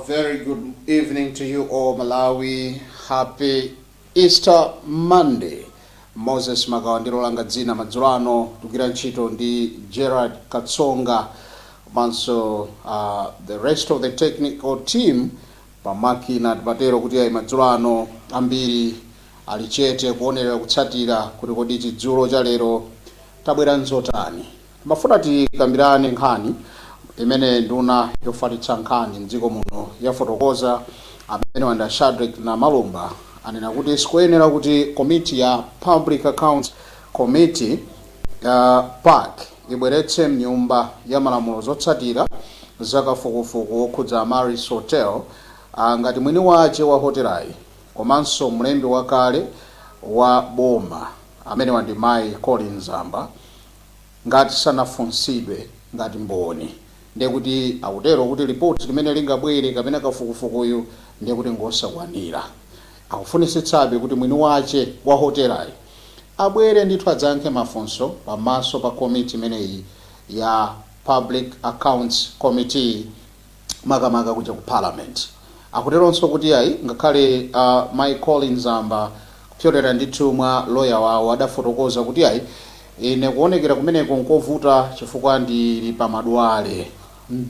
Very good evening to you all, Malawi. Happy Easter Monday. Moses Magawa ndilo langa dzina. Madzulo ano tikugwira ntchito ndi Gerard Katsonga komanso the rest of the technical team pamakina. Tipatero kuti ayi, madzulo ano ambiri ali chete kuonerera, kutsatira kuti kodi chidzulo cha lero tabwera nzotani. Timafuna tikambirane nkhani imene nduna yofalitsa nkhani mdziko muno yafotokoza. Amene wanda Shadrick Namalomba anena kuti sikuyenera kuti komiti ya Public Accounts Committee, PAC, ibweretse mnyumba ya malamulo zotsatira zakafukufuku wokhudza Amaryllis Hotel ngati mwini wace wa hotelayi komanso mlembi wakale wa boma amene wandi mayi Colin Zamba ngati sanafunsidwe ngati mboni. Ndiye kuti akutero kuti ripoti limene lingabwere kapena kafukufukuyu ndiye kuti ngosakwanira. Akufunisitsabe kuti mwini wace wa hotelayi abwere ndithu adzayankhe mafunso pamaso pa komiti imeneyi ya Public Accounts Committee, makamaka kuja ku Parliament. Akuteronso kuti ayi, ngakhale mayi Colin Zamba kupyolera ndithu mwa loya wawo adafotokoza kuti ayi, ine kuonekera kumeneko nkovuta chifukwa ndili pamadwale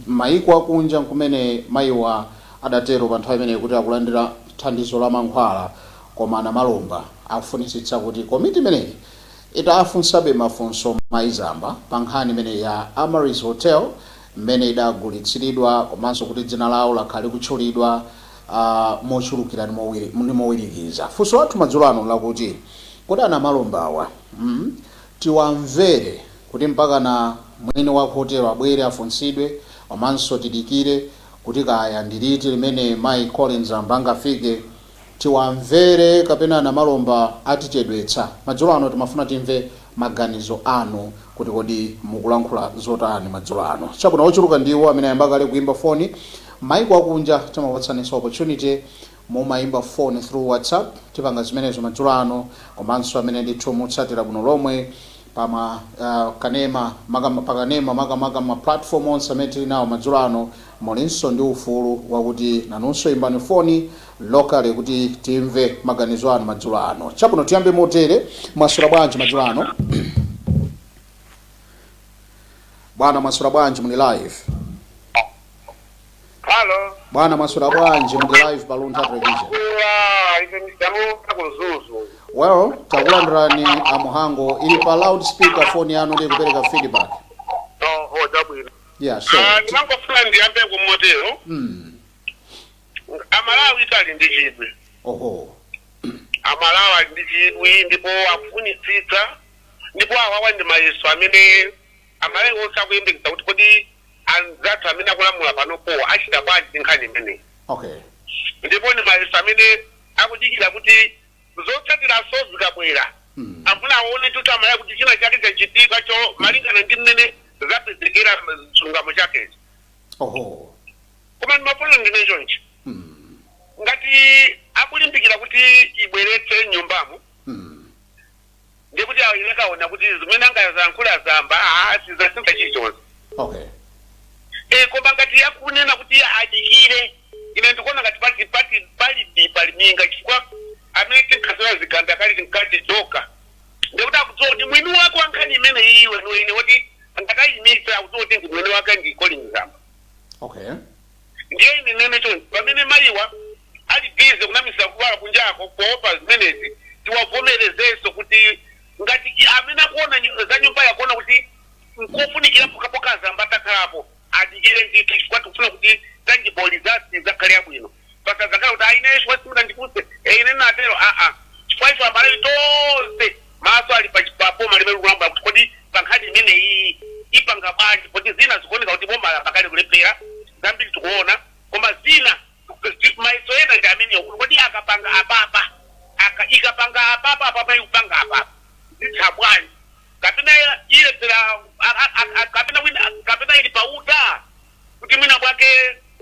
maiko akunja, nkumene mayiwa adatero pa nthawi imeneyi kuti akulandira thandizo la mankhwala. Koma Namalomba akufunisitsa kuti komiti imeneyi itafunsabe mafunso mayi Zamba pa nkhani imeneyi ya Amaryllis Hotel, mmene idagulitsidwa, komanso kuti dzina lawo lakhale kutchulidwa mochulukira ndi mowirikiza. Funso lathu madzulo ano lakuti kodi anamalombawa tiwamvere kuti mpaka na mwini wa hotelo abwere afunsidwe, komanso tidikire kuti kaya ndiliti limene mayi Colin Zamba angafike, tiwamvere kapena Namalomba atichedwetsa? Madzulo ano timafuna timve maganizo anu kuti kodi mukulankhula zotani madzulo ano. Chabwino, ochuluka ndiwo amene ayamba kale kuimba foni. Maiko akunja timapatsaninso opportunity, mumayimba phone through WhatsApp, tipanga zimenezo madzulo ano. Komanso amene ndithu mutsatira bwino lomwe pama kanema pakanema, makamaka ma platform onse amene tili nawo madzulo ano, mulinso ndi ufulu wakuti nanunso imbani foni locally kuti timve maganizo anu madzulo ano. Chabwino, tiyambe motere. Mwaswera bwanji madzulo ano, bwana? Mwaswera bwanji? Muli live. Halo. Bwana, mwaswera bwanji? Muli live pa Luntha Television. Kula ine ndamuka ku Mzuzu. Well, takulandirani amuhango. Ili pa loud speaker phone yanu ndi kupereka feedback. Oho, chabwino. Yeah, so Ah, ndimangofuna ndiyambe kumotero. Amalawi tali ndi chidwi. Amalawi ali ndi chidwi ndipo akufunitsitsa, ndipo awawa ndi mayeso amene Amalawi onse akuyembekeza kuti kodi anzathu amene akulamula panopo achita bwanji ndi nkhani imeneyi. Ndipo ndi mayeso amene akudikira kuti zotsatiraso zikabwera, afuna aone kuti Amalawi kuti china chake chachitika cho malingana ndi mmene zapezekera chilungamo chakechi. Koma ndimafuna ndine chonchi, ngati akulimbikira kuti ibweretse nyumbamo, ndiye kuti ine kaona kuti zimene angayankhula Zamba sizasintha chilichonse. Koma ngati akunena kuti adikire, ine ndikuona ngati pali pali minga, chifukwa amene tinkasewera ziganda kale tinkati joka. Ndiye kuti akudziwa kuti mwini wake wa nkhani imene iyi weniweni woti ngatayimitsa, akudziwa kuti ndi mwini wake ndi Colin Zamba. Ndiye ine nene chonchi, pamene mayiwa ali busy kunamisa kudwala kunjako kuopa zimenezi, tiwavomerezenso kuti ngati amene akuona za nyumba yakuona kuti nkofunikira pokhapokha Zamba atakhalapo, adikire ndithu, chifukwa tikufuna kuti tangible results zakhale yabwino. Pasadzakhala kuti aine chifukwa simunandifunse, ine natero aa, chifukwa ife Amalawi tonse maso ali pa boma limene likulamba kuti kodi pa nkhani imeneyi ipanga bwanji, poti zina zikuoneka kuti boma lapakale kulephera zambiri tikuona. Koma zina mayeso ena ndi amenewo, kuti kodi akapanga apapa, ikapanga apapa, apapa ikupanga apapa, zitha bwanji, kapena ilephera, kapena wina, kapena ili pauta kuti mwina bwake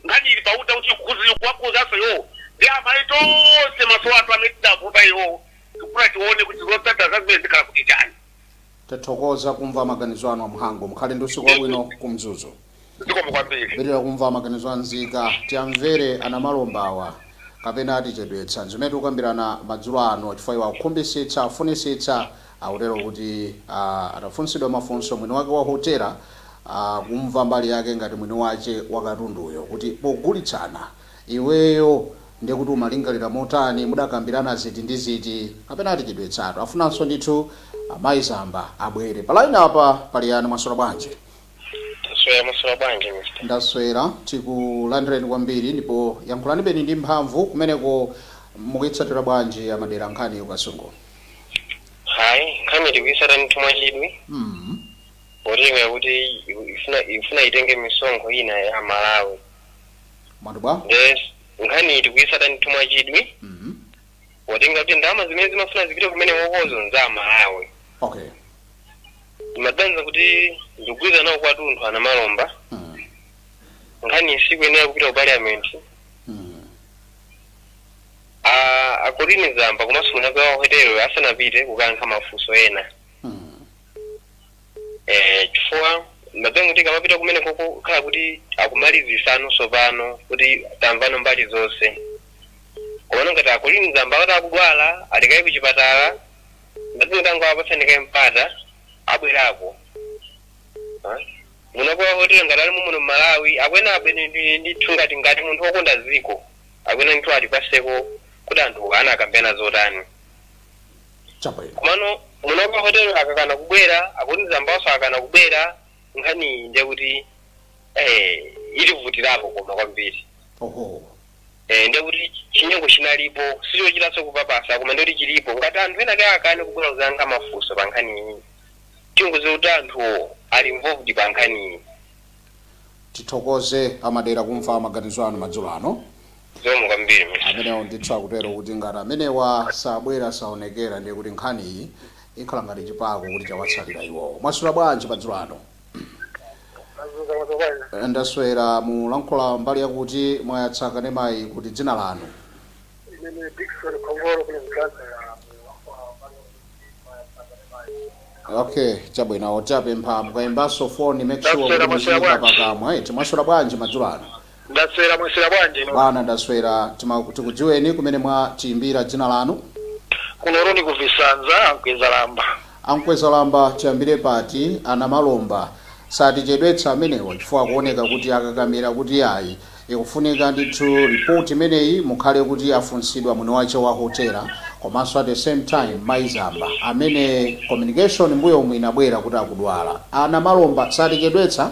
nkhani ili pauta kuti ikuwakhuzanso iwowo. Ndi Amalawi tonse maso athu amene tidavuta iwowo tikufuna tione kuti zotsatira za zimene zikhala kuti chani. Tathokoza kumva maganizo anu amuhango. Mukhale ndi usiku wabwino ku Mzuzu. Zikomo kwambiri. Pitirira kumva maganizo anzika. Tiyamvere anamalombawa kapena atichedwetsa? Zimene tikukambirana madzulo ano, chifukwa iwo akukhumbisitsa, afunisitsa, akutero kuti atafunsidwa mafunso mwini wake wa hotela, kumva mbali yake ngati mwini wace wa katunduyo, kuti pogulitsana iweyo ndiye kuti umalingalira motani, mudakambirana ziti ndi ziti, kapena atichedwetsatu? Afunanso ndithu amayi Zamba abwere pa line apa. Pali yani? Mwaswera bwanji? Taswera, maswera bwanji, Mr? Ndaswera, tikulandireni kwambiri ndipo yankhulani beni ndi mphamvu kumeneko. Mukuyitsatira bwanji amadera nkhani ukasungu? Hayi, nkhani tikuyitsata ndithu mwachidwi, potenga kuti ifuna itenge misonkho ina ya Malawi. Mwati bwa? Nde nkhani tikuyitsata ndithu mwachidwi, potenga kuti ndalama zimene zimafuna zipite kumene wokozo nza Malawi. Ndimaganiza kuti ndikugwirizana nawo kwatunthu ana Malomba. Nkhani sikuyenera kupita ku Parliament. A Colleen Zamba komanso mwini wa hotelo asanapite kukayankha mafunso ena. Chifukwa ndimaganiza kuti kamapita kumene koko khala kuti akumalizisano sopano kuti tamvano mbali zonse. Komano ngati a Colleen Zamba akati akudwala, alikaye kuchipatala, ndimaganiza kuti angawapatsanikaye mpata abwerako. Mwini wa hotelo ngati ali muno Mmalawi, akwena abwene ndithu ngati munthu wokonda ziko, akwena ndithu atipaseko kuti anthu anakambena zotani. Komano mwini wa hotelo akakana kubwera, akuti Zambaso akakana kubwera, nkhani ndiye kuti itivutirapo koma kwambiri. Ndiye kuti chinyengo chinalipo, sichochitanso kupapasa, koma ndiye kuti chilipo. Ngati anthu ena ake akane kubwera kuzayankha mafunso pa nkhani iyi, tingoziwa kuti anthuwo ali involved pa nkhani iyi. Tithokoze amadera kumva maganizo anu madzulo ano. Zikomo kwambiri, Mr. Amenewo ndithu akutero kuti ngati amenewa sabwera, saonekera, ndiye kuti nkhani iyi ikhala ngati chipako kuti chawatsalira iwowo. Mwaswera bwanji madzulo ano? Ndaswera. Mulankhula mbali yakuti mwayatsa kanemayi, kuti dzina lanu? Imene Dickson Khongolo kuno kutanza. Okay, chabwino. Tapempha mukayimbanso foni, make sure Ndaswera, kuti mwaswera muziyika bwanji? pakamwa. Eti, mwaswera bwanji madzulo ano? Ndaswera, mwaswera bwanji ino? Bwana, ndaswera. Tikudziweni kumene mwatiyimbira, dzina lanu? Kuno ni kuvisanza, Ankweza Lamba. Ankweza Lamba, tiyambire pati? Ana Malomba satichedwetsa amenewa, chifukwa kuoneka kuti akakamira kuti ayi, ikufunika ndithu report imeneyi mukhale kuti afunsidwa mwini wace wa hotela, komanso at the same time mayi Zamba amene communication mbuyo omwe inabwera kuti akudwala. Ana Malomba satichedwetsa?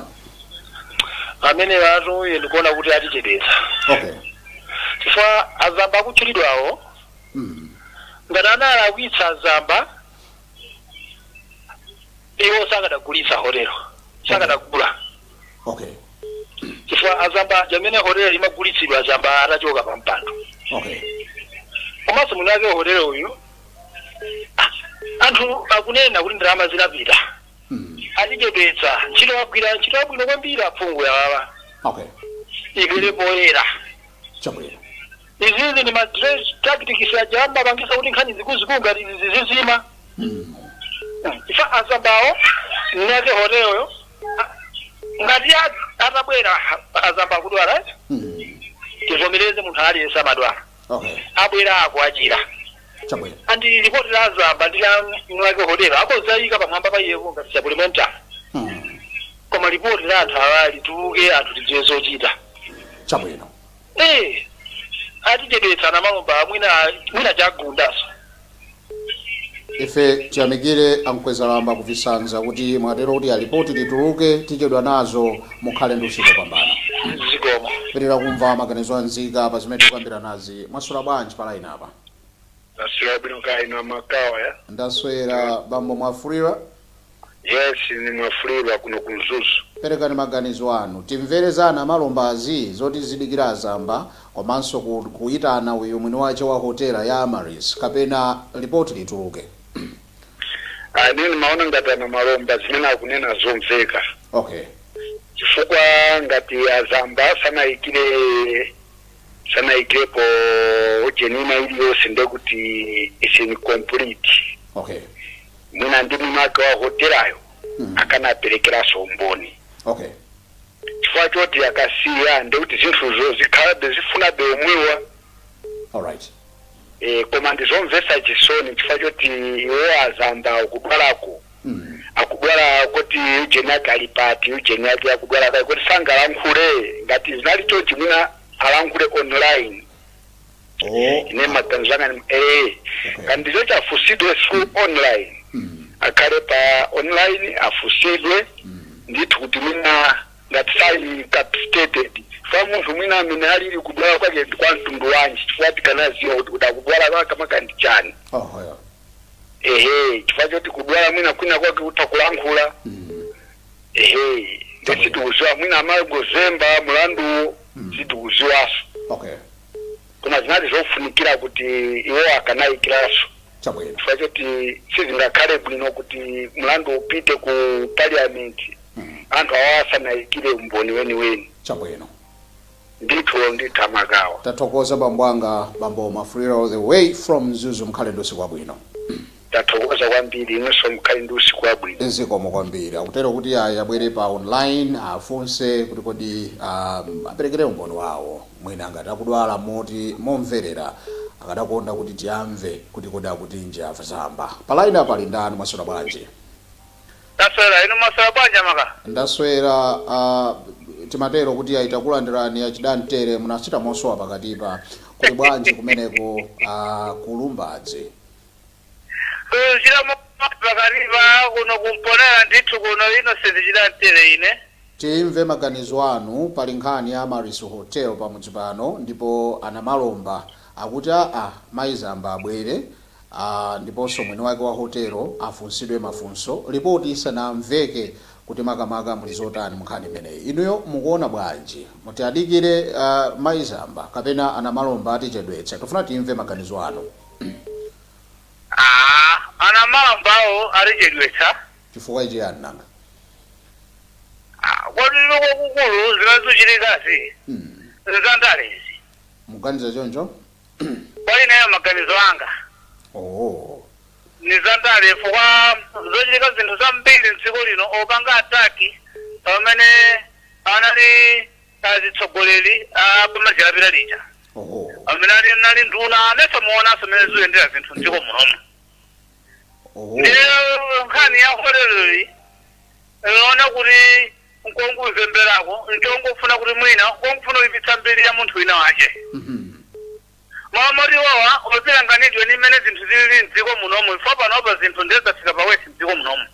Amene atu ine ndikuona kuti atichedwetsa, chifukwa azamba akutchulidwawo, ngati analakwitsa azamba, iwo sakadagulitsa hotelo, sakadagula, chifukwa azamba amene hotelo imagulitsidwa azamba atachoka pa mpando. Komanso mwini wake hotelo uyu, anthu akunena kuti ndalama zinapita. Atichedwetsa. Ntchito agwira ntchito yabwino kwambiri aphungu yawawa. Ibwere poyera. Izizi ndi ma delay tactics aja amapangisa kuti nkhani zikuluzikulu ngati izi zizima. Ifa azambawo, mnake hoteloyo, ngati atabwera azamba akudwala, eh? Tivomereze, munthu aliyense amadwala. Abwera ako achira. Andi ripoti la azamba ndi la mwake hotelo akozayika pamwamba pa iyepo ngati supplementary, koma ripoti la anthu awa lituluke, anthu tidziwe zochita. Atichedwetsa na Malomba, mwina mwina chagundaso. Ife tiyamikire Ankwezalamba kuvisanza kuti mwatero kuti alipoti lituluke, tichedwa nazo. Mukhale ndi usiku pambana. Zikomo. Pitirira kumva maganizo anzika pa zimene tikukambira nazi. Mwaswera bwanji pa line apa? Ndaswera bwino, kaya inu amakawa ya? Ndaswera, bambo Mwafulira. Yes, ni Mwafulirwa kuno ku Mzuzu. Perekani maganizo anu, timverezana malombazi zoti zidikira azamba, komanso kuyitana uyu mwini wace wa hotela ya Amaris, kapena ripoti lituluke? Ine ndimaona ngati ana Malomba zimene akunena zomveka, chifukwa ngati azamba sanayikirepo ujeni ina iliyonse, ndekuti is incomplete. Mwina ndi mwini wake wa hotelayo akanaperekeranso umboni. Chifukwa choti akasiya, ndekuti zinthuzo zikhalabe zifunabe omwewa. Alright. Koma ndizomvetsa chisoni chifukwa choti iwo azamba kudwalako, akudwala kuti ujeni ake ali pati, ujeni ake akudwala kale kuti sangalankhule. Ngati zinali chonchi, mwina alankhule online. Ine maganizo anga ngati ndicho chafusidwe through online, akhale pa online afusidwe ndithu, kuti mwina ngati sali capacitated fa munthu mwina amene alili kudwala kwake ndi kwa mtundu wanji, chifukwa tikanaziwa kuti akudwala kwake ndi chani. Oh yeah. Ehe, chifukwa choti kudwala mwina kwina kwake kutha kulankhula. Ehe, ndesitikuziwa, mwina amangozemba mulanduwo, sitikuziwaso. Koma zinali zofunikira kuti iwo akanayikiranso, chifukwa choti sizingakhale bwino kuti mlandu upite ku parliament anthu awa asanayikire umboni weniweni. Ndithu, ndithu, amakawa. Tathokoza, bambo anga, bambo Mafulira, all the way from Mzuzu. Mkhale ndi usiku wabwino. Tathokoza kwambiri, inunso mukhale ndi usiku wabwino. Zikomo kwambiri. Akutero kuti ayi, abwere pa online afunse kuti kodi aperekere umboni wawo, mwina ngati akudwala moti momverera akadakonda kuti tiyamve kuti kodi akutinji afasamba. Pa line apa ali ndani? Mwaswera bwanji? Taswera, inu mwaswera bwanji, amaka? Ndaswera. Timatero kuti ayitakulandirani achidantere, munachita mosowa pakatipa. Kuti bwanji kumeneko kulumbadzi? Kuchita pakatipa kuno kumponera ndithu, kuno Innocent Chidantere ine. Timve maganizo anu. Pali nkhani ya Maris Hotel pamudzi pano, ndipo anamalomba akuti aa, mayi Zamba abwere, ndiponso mwini wake wa hotelo afunsidwe mafunso ripoti isanamveke, kuti makamaka muli zotani munkhani imeneyi. Inuyo mukuona bwanji? Mutiadikire mayi Zamba kapena anamalomba atichedwetsa? Tifuna timve maganizo anu. Ah, anamalombawo atichedwetsa. Chifukwa chiyani nanga? Ah, kodi loko kukulu zinazochitikazi zandalezi. Muganiza choncho? Kwa ineyo maganizo anga, ni zandale, chifukwa zochitika zinthu zambiri mdziko lino opanga attack pamene anali azitsogoleri apamazilapira lija, amene ali nali nduna anese muonanso mene zikuyendera zinthu mdziko munomu. Ndiye nkhani ya hoteloyi iona kuti nkonguzemberako, nkongofuna kuti mwina nkongofuna kuyipitsa mbiri ya munthu wina wache. Mamoti wawa ozilanganidwe ni mmene zinthu zilili mdziko munomu, ifo panopa zinthu ndiye zafika pa worse mdziko munomu.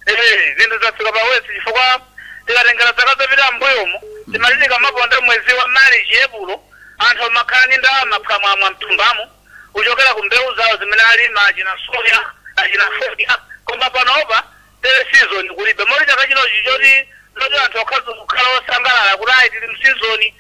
Eh, zinthu zafika pa worse, chifukwa tikatengera zaka zapita mbuyomu, timati tikamaponda mwezi wa Marichi, Epulo, anthu amakhala ndi ndalama phwamwamwa mthumbamo kuchokera ku mbewu zawo zimene alima, achina soya, achina fodya. Koma panopa tere season kulibe, moti chaka chinochi choti zoti anthu okhala osangalala kuti ayi, tili m'season,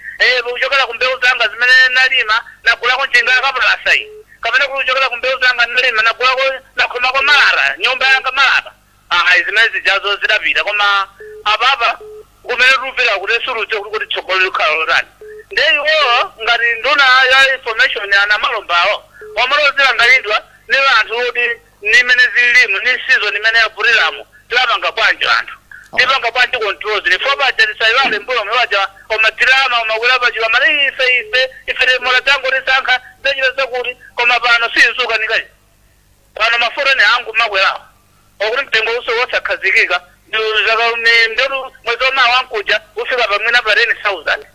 kuchokera ku mbewu zanga zimene nalima nagulako njinga yakapalasa iyi, kapena kuti kuchokera ku mbewu zanga nalima nagulako, nakhomako malata, nyumba yanga malata, ayi, zimene zijazo zidapita. Koma apapa kumene tikupita kuti suludze kuti tsogolo likhala lotani. Nde iwowo ngati nduna ya information, ana malombawo wamalozilanganidwa ni anthu kuti nimene zililimu ni season imene yavutiramo, tilapanga bwanji anthu, tipanga bwanji control zili fo paja. Tisayiwale mbuyo mwe paja omatirama omakwera pachilo amati ife ife mola tango tisankha zechita zakuti, koma pano sizukanika. Pano mafuta ni angu makwerawo okuti mtengo uso wosakhazikika ndetu mwezi wamawa wankuja ufika pamwina pa 10,000.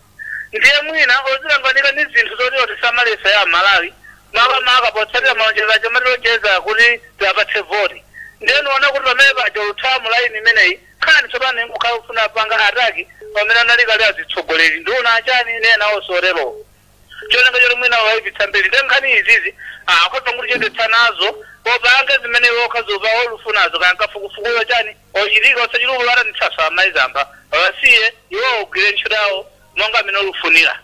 Ndiye mwina ozilanganika ni zinthu zoti otisamalisa ya Malawi, makamaka potsatira malonjezo aja matilonjeza kuti tiapatse voti. Ndiye niona kuti pamene paja uluthawa mu line imeneyi, nkhani tsopano ingokhala kufuna panga attack pamene anali kale azitsogoleri, nduna achani nena osotero, cholinga choti mwina wayipitsa mbiri. Ndiye nkhani izizi akhoza kutichedwetsa nazo popanga zimene wokha zopa olufunazo, kankafukufukuyo chani ochitika osachuluka atanitsaso amaizamba wasiye iwo ugwire ntchito yawo monga amene olufunira.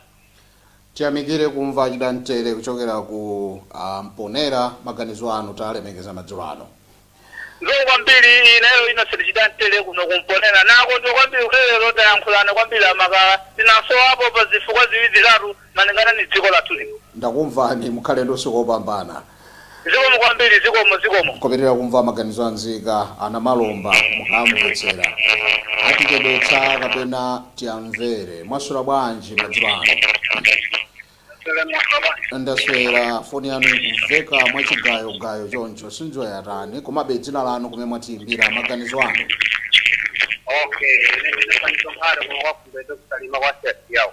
Tiyamikire kumva Chidantere kuchokera ku Mponera. Maganizo anu talemekeza madzulo ano. Nzoko kwambiri, ineyo Innocent Chidantere kuno kumponera nako ndo kwambiri kulero tayankhulana kwambiri amakala, tinasowapo pa zifukwa ziwiri zitatu malingana ni dziko lathu lino. Ndakumvani, mukhale ndi usiku wopambana. Zikomo kwambiri, zikomo, zikomo. Kupitirira kumva maganizo anzika. Anamalomba mukamvetsera, atichedwetsa kapena tiyamvere? Mwaswera bwanji madzulo ano? Ndaswera. Foni yanu ikumveka mwachigayogayo choncho, sindziwa yatani, komabe dzina lanu, kumene mwatiyimbira, maganizo anu. Okay, ine ndine Fanizo Mphale, kuno kwakumbeze kusalima kwa yawo.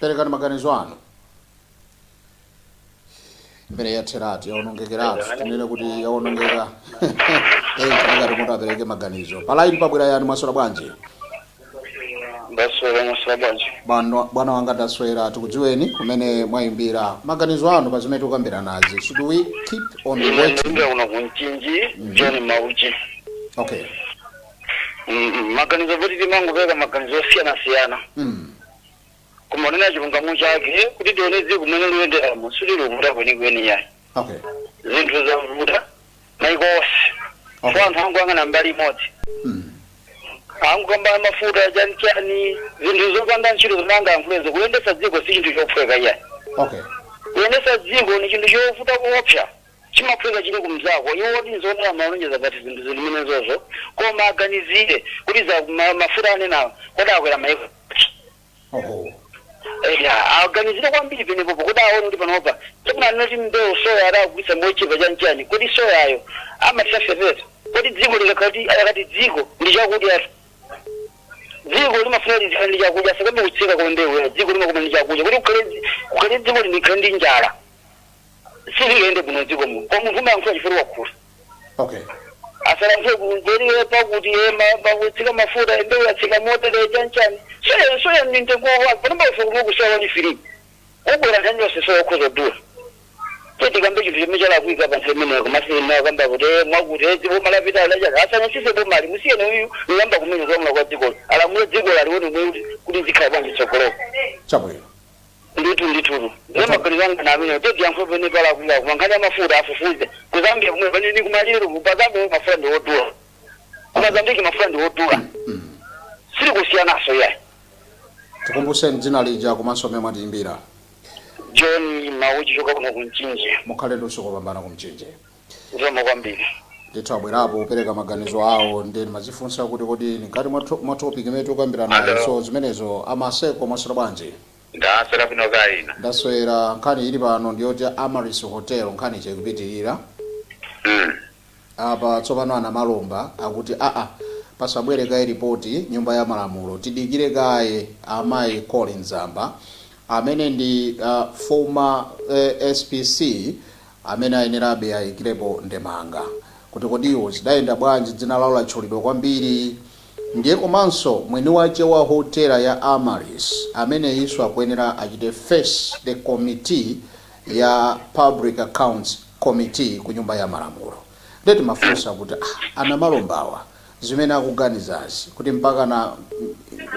Perekani maganizo anu. Imene yatheratu, yaonongekeratu, tinene kuti yaonongeka. Ngati muti apereke maganizo palaini pabwera yani. Mwaswera bwanji? Ndaswera, mwaswera bwanji? Bwana wanga, ndaswera. Tikudziweni, kumene mwayimbira, maganizo anu pa zimene tikukambira nazi. Should we keep on waiting? Ndimbe kuno kumchinji, John Mauchi. Maganizo kuti timangopeka maganizo osiyana-siyana, koma unena chilungamo chake kuti tione dziko kumene liyendерamo, sililuvuta kwenikweni yayi. Zinthu zavuta maiko onse. So anthu angu mbali imodzi, angukamba mafuta chani chani, zinthu zopanda ntchito zimanga ankhulezo. Kuyendesa dziko si chinthu chophweka iyayi. Kuyendesa dziko ni chinthu chovuta kuopsa, chimaphweka chili kumzako. Iwo oti nzonera malonjeza pati zinthu zilimene zozo, koma aganizire kuti za mafuta anenawo kodi akwera maiko. Eya, aganizire kwambiri penepopo kuti aone kuti panopa tikunanena mbewu soya adagulitsa mochipa chanichani, kodi soyayo amatisafepeta? Kodi dziko likakati akati dziko ndi chakudya, dziko limafuna lizikhale ndi chakudya, sakambe kutsika kwa mbewu ya dziko limakoma ndi chakudya, kuti kukhale dziko likhale ndi njala, silingayende bwino dziko muno. Koma munthu umayankhula chifukwa wakula. Asalankhule kumberiwe pakuti pakutsika mafuta, mbewu yatsika motere, chanichani. Soya, soya ni mtengo wake panopa, ife kuno kusoya wani free ubwera nthani yonse, soya ukhoza dula. Tikambe chinthu chimene chalakwika pa nthawi imeneyo, komasina kamba kuti mwakuti dziko malapita alacha asanasise bomali, musiyene uyu niyamba kumene kulamula kwa dzikolo, alamule dziko laliwone mwe kuti zikhala bwanji tsogoloko. Chabwino. Ndithu, ndithu, ndiye maganizo anga na amene tedi yankho pene palakwika. Koma nkhani ya mafuta afufuze kuzambia kumwe panini kumaliro pa Zambia, mafuta ndi wodula, ku Mozambiki mafuta ndi wodula. Sili kusiyanaso yayi. Tikumbuseni dzina lija komanso mmene mwatiyimbira. John Mauchi, choka kuno kumchinji. Mukhale ndi usiku wopambana kumchinji. Zikomo kwambiri. Ndithu, abwerapo kupereka maganizo awo, ndi mazifunsa kuti kodi ngati mwa topic imene tikukambirana nayo. So zimenezo amaseko, mwaswera bwanji? Ndaswera bwino, kaina? Ndaswera. Nkhani ili pano ndiyoti Amaris Hotel, nkhani chikupitirira. Apa tsopano ana Malomba akuti aa, pasabwere kaye ripoti nyumba ya malamulo, tidikire kaye amayi Colin Zamba amene ndi former SPC amene ayenerabe ayikirepo ndemanga kuti kodiwo zidayenda bwanji, dzina lawo latchulidwa kwambiri. Ndiye komanso mwini wace wa hotela ya Amaris amene iso akuyenera achite face the committee ya Public Accounts Committee ku nyumba ya malamulo. Ndiye timafunsa kuti ana Malombawa zimene akuganizazi kuti mpaka na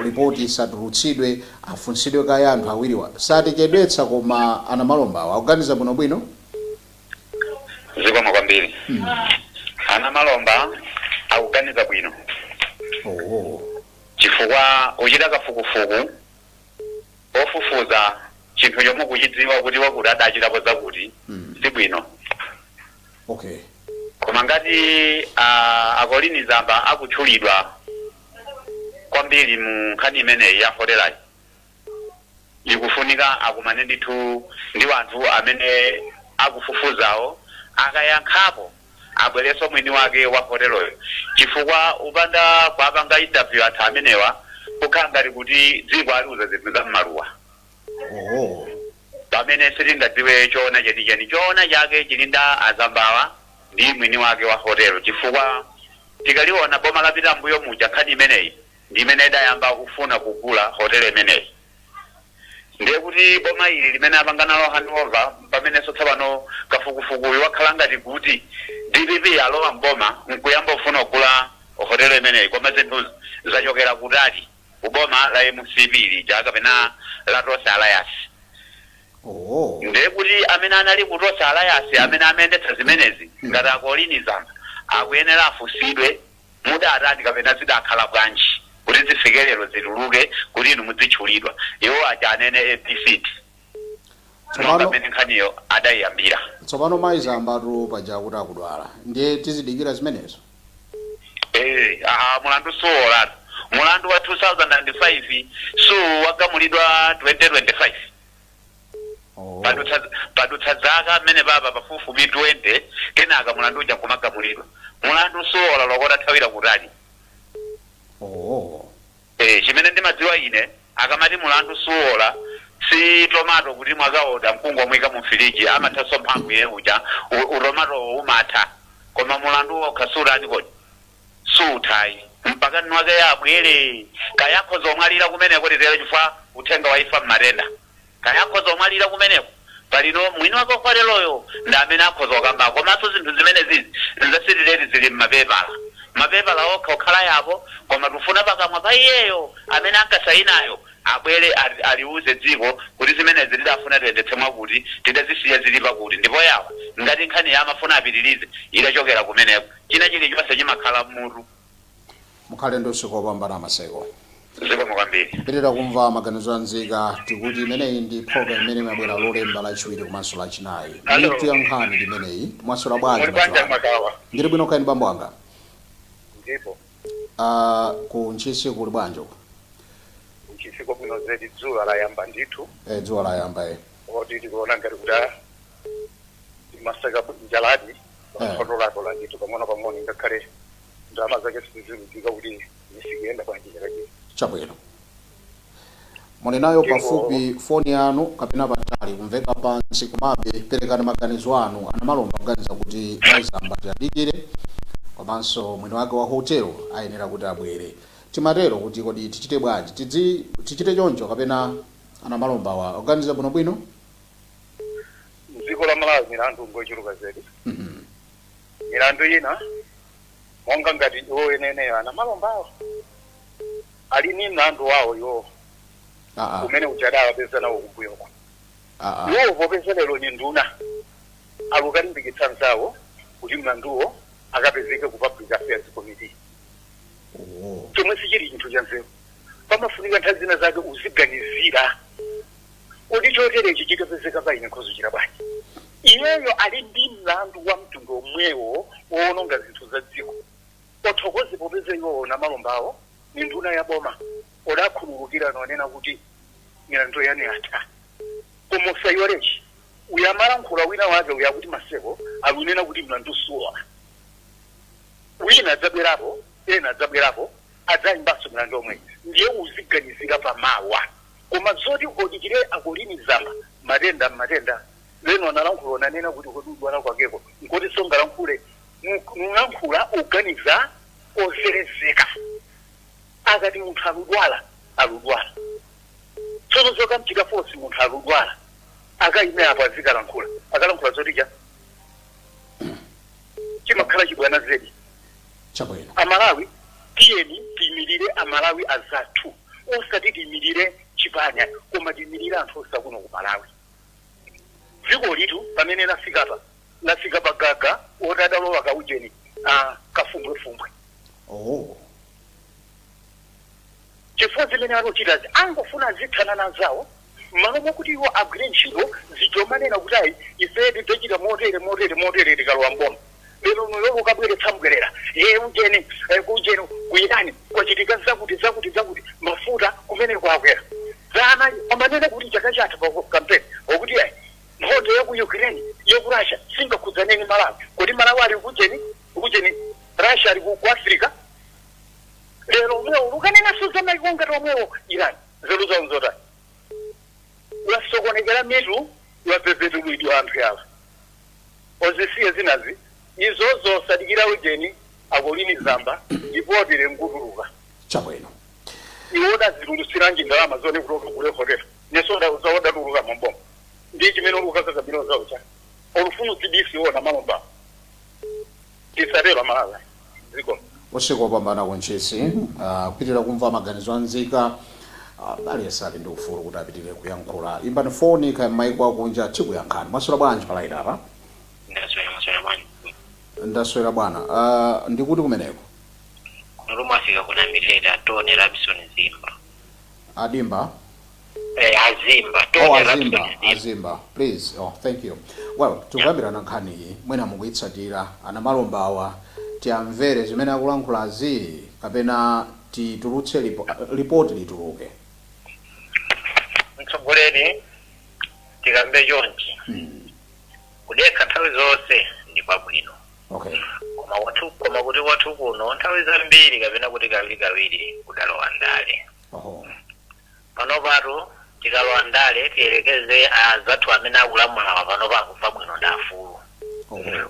ripoti isatulutsidwe, afunsidwe kaye anthu awiriwa, satichedwetsa, koma ana Malombawa akuganiza bwinobwino? Zikomo kwambiri. Ana Malomba akuganiza bwino, chifukwa uchita kafukufuku ofufuza chinthu chomwe kuchidziwa kuti wakuti adachitapo zakuti, si bwino. Koma ngati akolini Zamba akutchulidwa kwambiri mu nkhani imeneyi ya hotelayi, ikufunika akumane ndithu ndi anthu amene akufufuzawo. Akayankhapo, abwerenso mwini wake wa hoteloyo, chifukwa upanda kuapanga interview anthu amenewa, kukhala ngati kuti dziko aliuza zinthu za mmaluwa, pamene sitingadziwe choona chenicheni. Choona chake chili nda azambawa ndi mwini wake wa hotelo, chifukwa tikaliona boma lapita mbuyo muja, nkhani imeneyi ndi imene idayamba kufuna kugula hotelo imeneyi. Ndiye kuti boma ili limene apanga nalo handover, pamenenso tsopano kafukufukuyu wakhala ngati kuti DPP alowa mboma nkuyamba kufuna kugula hotelo imeneyi, koma zinthu zachokera kutali, kuboma la MCP lija kapena la Tonse Alliance. Ndiye kuti amene anali ku Tonse Alliance amene amayendetsa zimenezi, ngati akolini Zamba, akuyenera afunsidwe, mudatani kapena zidakhala bwanji kuti zifike lero zituluke kuti inu mudzitchulidwa? Iwo aja anene ABCD. Monga mmene nkhaniyo adayiyambira. Tsopano mayi Zambatu paja kuti akudwala, ndiye tizidikira zimenezo? Ah, mulandu suwolatu. Mulandu wa 2005 su wagamulidwa 2025. Oh. Padutsa zaka mmene papa pafupifupi 20, kenaka mulandu uja nkumagamulidwa. Mulandu suwola lokota thawira kutali. Oh. Chimene ndimadziwa ine, akamati mulandu suwola, si tomato kuti mwakaoda mkungomwika mu firiji, amathanso mphamvu ye uja utomato umatha, koma mulandu wokha sutani kodi? Suthayi mpaka nwake yabwere. Kayakho zomwalira kumeneko, titero, chifukwa uthenga waifa mmatenda, kayakho zomwalira kumeneko, palino mwini wake okwaleloyo ndi amene akhoza kukamba. Komanso zinthu zimene zizi zasitireti zili mmapepala, mapepala okha okhala yapo, koma tifuna pakamwa pa iyeyo amene ankasayinayo abwere aliuze dziko kuti zimenezi tidafuna tiyendetse mwakuti, tidazisiya zili pakuti, ndipo yawa ngati nkhani ya amafuna apitirize idachokera kumeneko. China chilichonse chimakhala mmutu. Mukhale ndi usiku wopambana, Maseko. Zikomo kwambiri. Pitirira kumva maganizo anzika. Tikuti imeneyi ndi program imene imabwera Lolemba, Lachiwiri komanso Lachinayi. Hello. Mitu ya nkhani limeneyi. Mwaswera bwanji? Muli bwanji? Madzulo ano. Makawa. Ndili bwino, kaini bambo anga? Ndipo. Ku Ntchisi kuli bwanji uko? Ntchisiko bwino zedi, dzuwa layamba ndithu. Dzuwa layamba e. Oti tikuona ngati kuti masaka njaladi patolatola ndithu pang'ono pang'ono, ngakhale ndalama zake sizikudziwika kuti zisikuyenda bwanji chaka chino. Chabwino, muli nayo pafupi foni yanu kapena patali? Kumveka pansi, komabe perekani maganizo anu. Anamalomba kuganiza kuti maizamba tiyadikire, komanso mwini wake wa hotel ayenera kuti abwere. Timatero kuti kodi tichite bwanji? Tidzi tichite choncho kapena anamalomba wa kuganiza bwinobwino? Mdziko la Malawi milandu ngochuluka zedi. Milandu ina monga ngati iwo eneneyo anamalombawo ali ni mlandu wawo iwo umene uchadawa peza nawo kumbuyoko. Iwowo popeza lero ni nduna, akukalimbikitsa nzawo kuti mlanduwo akapezeke ku Public Affairs Committee, chomwe sichili chinthu cha nzeru. Pamafunika nthawi zina zake uziganizira kuti choterechi chikapezeka pa ine nkhozochita bwanji? Iyeyo ali ndi mlandu wa mtundu omwewo wowononga zinthu za dziko. Othokoze popeza iwowo namalombawo ni nduna ya boma, odakhululukira nonena kuti milandu yanu yatha. Koma usayiwalechi, uyamalankhula wina wake uyakuti Maseko akunena kuti mlandu suwa, wina adzabwerapo, ena adzabwerapo, adzayimbanso milandu omwe. Ndiye uziganizira pamawa. Koma zoti odikire akolini Zamba matenda matenda leno analankhula nanena kuti kodi udwala kwakeko nkoti songalankhule nulankhula uganiza oserezeka. Akati munthu aludwala, aludwala. Tsono zokamchita force munthu aludwala akayime apo azikalankhula, akalankhula zotija chimakhala chibwana zedi. Chabwino. Amalawi, tiyeni tiyimirire Amalawi azathu, osati tiyimirire chipanya, koma tiyimirire anthu osakuno ku Malawi. Dziko litu pamene lafikapa, lafika pagaga oti adalowa kaujeni kafumbwefumbwe. Chifukwa zimene akuchitazi angofuna azithana nazawo m'malo mokuti iwo agwire ntchito zijomanena kuti ayi, ife tidzachita motere, motere, motere tikalowa mboma. Lero nuyo ukabweretsa mbwerera ye ujeni, kujeni kuyitani kwachitika zakuti zakuti zakuti, mafuta kumene kwakwera. Zana amanena kuti chaka chatha pa campaign okuti ayi, nkhondo ya ku Ukraine, ya ku Russia singakhudzaneni Malawi. Kodi Malawi ali kujeni? Kujeni Russia ali ku Africa. Lero omwewo lukanenanso za maiko ngati omwewo Iran, nzeru zawo nzotani? Wasokonekera mitu, wapepetulidwa anthu yawa. Ozisiye zinazi izozo, sadikira ujeni akolini Zamba ipotire nkutuluka. Chabwino. Iwo odazitulutsiranji ndalama zone kutoka kule hotel neso zaodatuluka mamboma ndi chimene ulukakakabiro zawo cha olufuna udzibisi iwo namalomba. Tisatero Amalawi, dziko. Usiku wopambana kuNtchisi. Kupitirira kumva maganizo anzika. Aliyense ali ndi ufulu kuti apitirire kuyankhula. Imbani foni kaya m'maiko akunja, tikuyankhani. Mwaswera bwanji pa line apa? Ndaswera, maswera bwanji? Ndaswera bwana. Ndikuti kumeneko? Kuno mwafika kuna Mileta, Tony Robinson Zimba. Adimba. Azimba. Oh, Tony Azimba. Rapson Azimba. Azimba, please. Oh, thank you. Well, tikuyambirana nkhani iyi, mwina mukuyitsatira. Anamalombawa tiyamvere zimene akulankhulazi kapena titulutse ripoti lituluke? Mtsogoleri, tikambe chonchi, kudekha nthawi zonse ndi kwabwino, koma kuti kwathu kuno nthawi zambiri kapena kuti kawiri kawiri kudalowa ndale. Pano patu tikalowa ndale, tiyelekeze azathu amene akulamulawa pano pakubva bwino ndi afulu,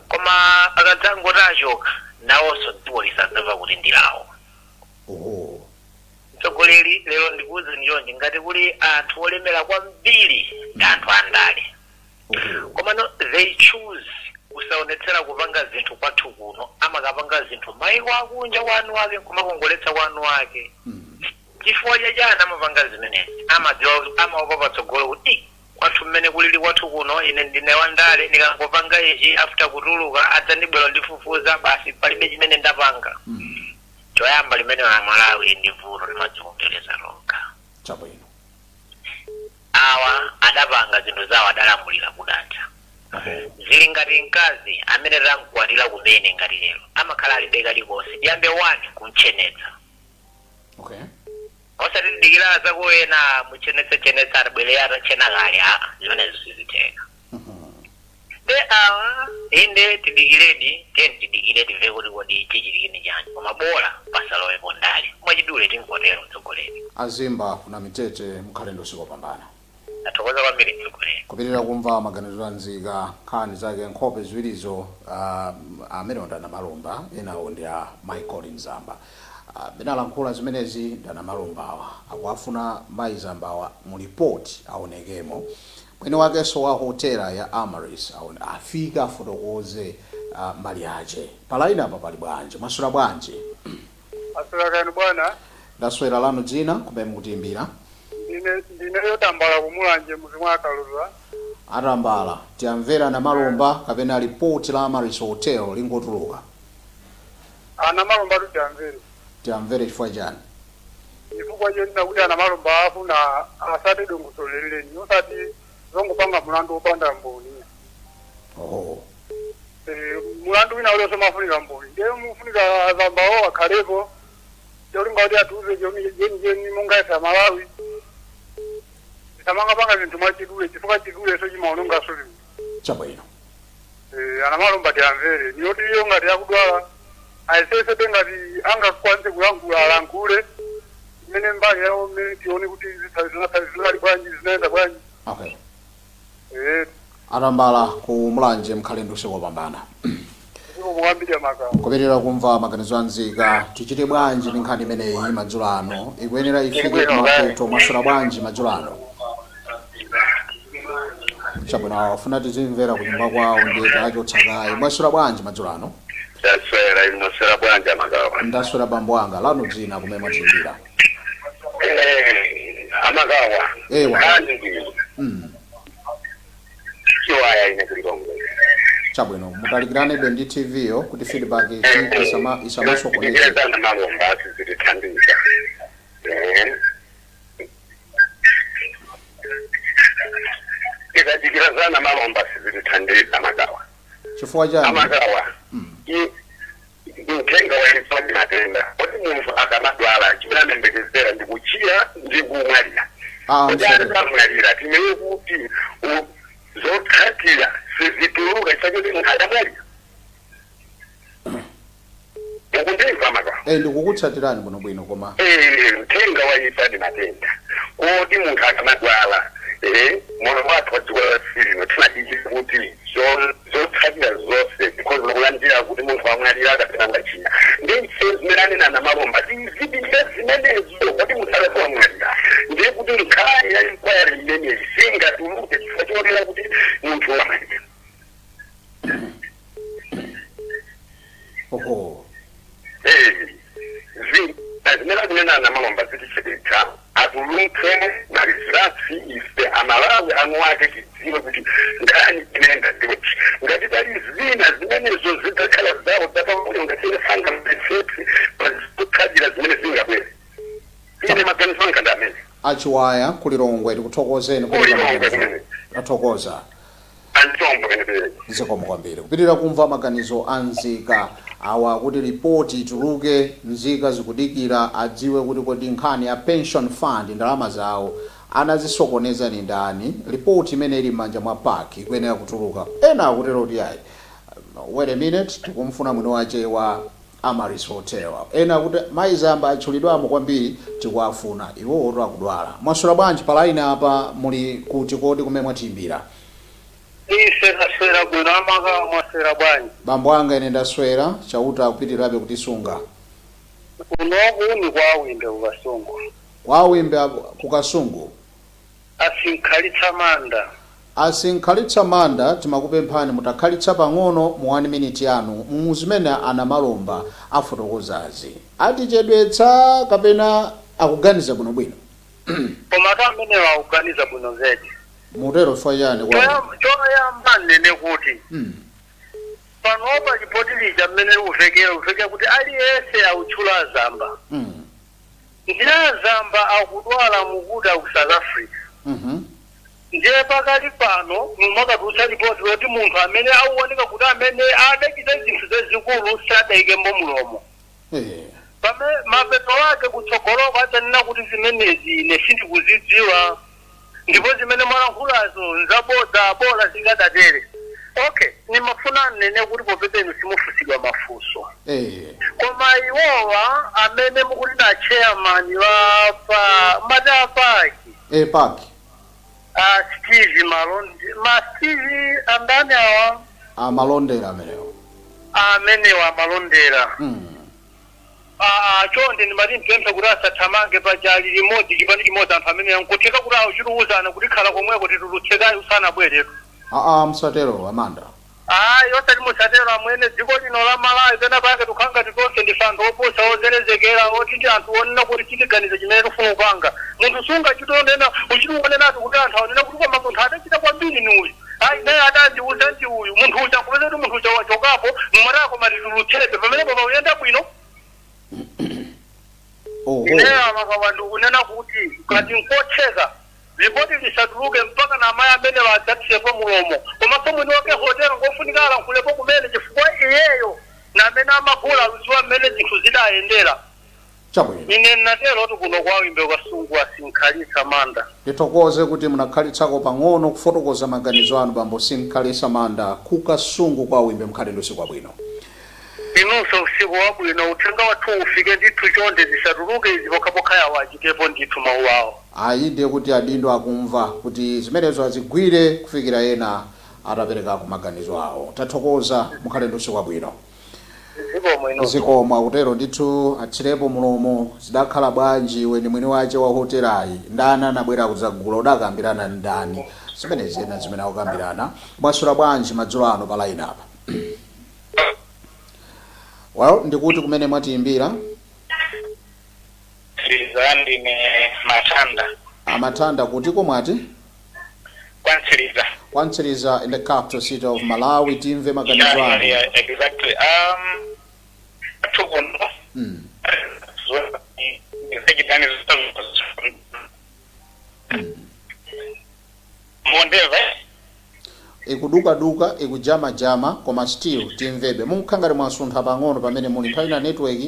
koma akadzangoti achoka, nawonso dziko lisadzamva kuti ndilawo. Mtsogoleri, lero ndikuwuzeni chonchi, ngati kuli anthu olemera kwambiri ndi anthu andale, koma no, they choose kusaonetsera kupanga zinthu kwathu kuno, amakapanga zinthu maiko akunja kwanu ake nkumakongoletsa kwanu ake. Chifukwa chachani amapanga zimenezi? Amadziwa, amaopa patsogolo kuti, "Ih, kwathu mmene kulili kwathu kuno, ine ndine wandale, ndikangopanga ichi, after kutuluka adzandibwera ndifufuza, basi palibe chimene ndapanga." Choyamba limene la Malawi ndi vuto limadzikongereza lokha. Awa adapanga zinthu zawo, adalamulira kudatha. Zili ngati mkazi amene tamkwatira kumene, ngati lero amakhala alibe kalikonse, tiyambe wani kumchenetsa, osati tidikira zakuwena muchenetse-chenetsa, atabwere atachena kale. Aa, zimenezo sizitheka. De awa inde tidikiredi, tiye tidikire timve kuti kodi chichitikini chani, koma bola pasalowepo ndale. Mwachidule tinkotero, mtsogoleri. Azimba kuna mitete, mukhale ndi usiku wopambana. Athokoza kwambiri, mtsogoleri. Kupitirira kumva maganizo a nzika, nkhani zake nkhope ziwirizo, amenewo ndi Anamalomba, enawo ndi a Michael Mzamba. Amene alankhula zimenezi ndi Anamalombawa, akuafuna mayi Zambawa mu ripoti aonekemo, mwini wakenso wa hotela ya Amaris aone afike afotokoze mbali yace. Pa line apa pali bwanji? Mwaswera bwanji? Aswera bwana. Ndaswera. Lanu dzina, kumene mukutiimbira? Ndine yotambala kumulanje muzi mwa Kaluza. Atambala, tiyamvera Namalomba kapena ripoti la Amaris Hotel lingotuluka? Ana Malomba tutiyamvere. Tiyamvere chifukwa chani? Chifukwa chonena kuti ana Malomba afuna asati dongosoleleni, osati zongopanga mulandu wopanda mboni. Mulandu wina ulionse mafunika mboni, ndiye mufunika azambawo akhalepo cholinga kuti atiuze chenicheni monga ife Amalawi. Tisamangapanga zinthu mwachidule, chifukwa chiduleso chimaonongaso zinthu. Ana Malomba tiyamvere, niyoti iyo ngati yakudwala ayesesebe ngati angakwanise kulankhula, alankhule imene mbali yawo mmene tione kuti zinali bwanji, zinayenda bwanji. Atambala ku Mulanje, mkhale ndi usiku wopambana. Ndipo mukwambiri Amakawa. Kupitirira kumva maganizo a nzika, tichite bwanji ndi nkhani imeneyi madzulo ano? Ikuyenera ifike kumapeto. Mwaswera bwanji madzulo ano? Chabwino, afuna tizimvera kunyumba kwawo, ndiye tachotsa kaye. Mwaswera bwanji madzulo ano? Ndaswera, inu mwaswera bwanji, Amakawa? Ndaswera, bambo anga. Lanu dzina, kumene mwatiimbira? Amakawa. Ewa. Nkhani chiwaya, ine kulilongwe. Chabwino, mutalikiranebe ndi TV yo kuti feedback isamasokoneze. Zana Malomba asizitithandiza. Tikadikira zana Malomba sizitithandiza, Amakawa. Chifukwa chani? Amakawa, mthenga waimfa ndi matenda, kuti munthu akamadwala chimene amembekezera ndi kuchira ndi kumwalira. Ah, Kuti msere. akamwalira timene kuti zotsatira sizituluka chifukwa choti munthu adamwalira. Mukundimva, Makawa? Eh, ndikukutsatirani bwinobwino, koma Mthenga waimfa ndi matenda, kuti munthu akamadwala, moyo wathu wa dziko lapansi lino timadikira kuti zotsatira zonse tikhoza kulandira kuti munthu amwalira kapena wachira. Ndi ife zimene anena na Malomba tizidikire zimenezo, kuti munthu akati wamwalira ndiye kuti nkhani ya inquiry imeneyi singatuluke chifukwa chionera kuti munthu wamwalira. Zimene akunena na Malomba zitichedetsa, atulutse ma results, ife Amalawi anu ake tidziwe kuti nkhani inenda ndoti. Ngati pali zina zimenezo zidzakhala zawo zapambuyo, ngati sangamvetsetse pazotsatira zimene zingabwere. Ine maganizo anga ndi amene. Achiwaya kuLilongwe, tikuthokozeni kupereka maganizo. Tathokoza. Antombo kenepere. Zikomo kwambiri. Kupitirira kumva maganizo a nzika awa kuti ripoti ituluke. Nzika zikudikira adziwe kuti kodi nkhani ya pension fund, ndalama zawo anazisokoneza ni ndani? Ripoti imene ili m'manja mwa PAC ikuyenera kutuluka. Ena akutero kuti ayi, wait a minute, tikumfuna mwini wache wa Amaryllis Hotel. Ena akuti Mayi Zamba atchulidwamo kwambiri, tikuafuna iwowo akudwala. Mwaswera bwanji pa line apa? Muli kuti kodi kumene mwatiyimbira? Ise taswera bwino amaka. Mwaswera bwanji? Bambo anga, ine ndaswera, Chauta akupitirirabe kutisunga. Kunoku ni kwawimbe kuKasungu. Kwawimbe kuKasungu. Asinkhalitsa Manda. Asinkhalitsa Manda, timakupemphani mutakhalitsa pang'ono mu 1 minute yanu mu zimene anamalomba afotokozazi. Atichedwetsa kapena akuganiza bwinobwino? Koma atu amenewa akuganiza bwino zedi. Mutero chifukwa chani kwa? Choyamba nnene kuti panopa lipoti lija mmene likuvekera, likuvekera kuti aliyense akutchula Azamba. Ndiye Azamba akudwala, mukuti aku South Africa. Ndiye pakali pano mumakatulutsa ripoti loti munthu amene akuoneka kuti amene adachita zinthu zazikulu sadayikembo mulomo. Pame mapeto ake kutsogoloko adzanena kuti zimenezi ine sindikuzidziwa, ndipo zimene mwalankhulazo nzabodza, bola zikadatere. Okay, nimafuna nnene kuti popeza inu simufusidwa mafunso, koma iwowa amene mukuti na chairman wa pa mati a PAC, PAC. A Steve Malonde, ma Steve andani awa? Amalondera amenewo. Amenewa amalondera. Chonde ndimati mpemphe kuti asathamange pachali limodzi, chipani chimodzi. Anthu amene nkutheka kuti akuchitiuzana kuti khala komweko, titulutsekayi usanabweretu. Aa, msatero Amanda. Ayi, osati musatero amwene. Dziko lino la Malawi pena pake tikukhala ngati tonse ndife anthu oposa ozerezekera, oti ndi anthu onena kuti titiganize chimene tifuna kupanga. Munthu sungachitonena uchitiuonenatu kuti anthu aonena kuti koma munthu adachita kwambiri ni uyu, ayi, naye adandiuza ndi uyu. Munthu uja nkupeza kuti munthu uja wachokapo, mumatako matitulutsebe pamenepo pauyenda bwino. Ineyo amakawa ndikunena kuti ngati nkotheka, ripoti lisatuluke mpaka na amayi amene adzathirepo mulomo. Komanso mwini wake hotelo ngofunika alankhulepo kumene, chifukwa iyeyo na amene amagula aludziwa mmene zinthu zidayendera. Chabwino. Ine natero kuti kuno kwawimbe Kasungu, Asinkhalitsa Manda. Ndithokoze kuti munakhalitsako pang'ono kufotokoza maganizo anu, bambo Sinkhalisa Manda kuKasungu kwa Wimbe. Mkhale ndi usiku wabwino. Inunso usiku wabwino. Uthenga wathu ufike ndithu. Chonde zisatuluke izi pokhapokha yawo achitepo ndithu mawu awo. Ayi, ndiye kuti adindo akumva kuti zimenezo azigwire kufikira ena ataperekako maganizo awo. Tathokoza, mukhale ndi usiku wabwino. Zikomo inunso. Zikomo. Akutero ndithu atsirepo mulomo. Zidakhala bwanji? Iwe ndi mwini wache wa hotelayi, ndani anabwera kudzagula? Udakambirana ndani? Zimenezi ena zimene akukambirana. Mwaswera bwanji madzulo ano pa line apa? Well, ndikuti kumene mwatiyimbira? Tsiriza, ndine Matanda. Amatanda, kutiko mwati? Kwantsiriza. Kwantsiriza, in the capital city of Malawi. Timve maganizo anu. Yeah, exactly. Athu kuno zachitani mondeva. Ikudukaduka, ikujamajama, koma still timvebe. Mukhala ngati mwasuntha pang'ono pamene muli. Nthawi ina network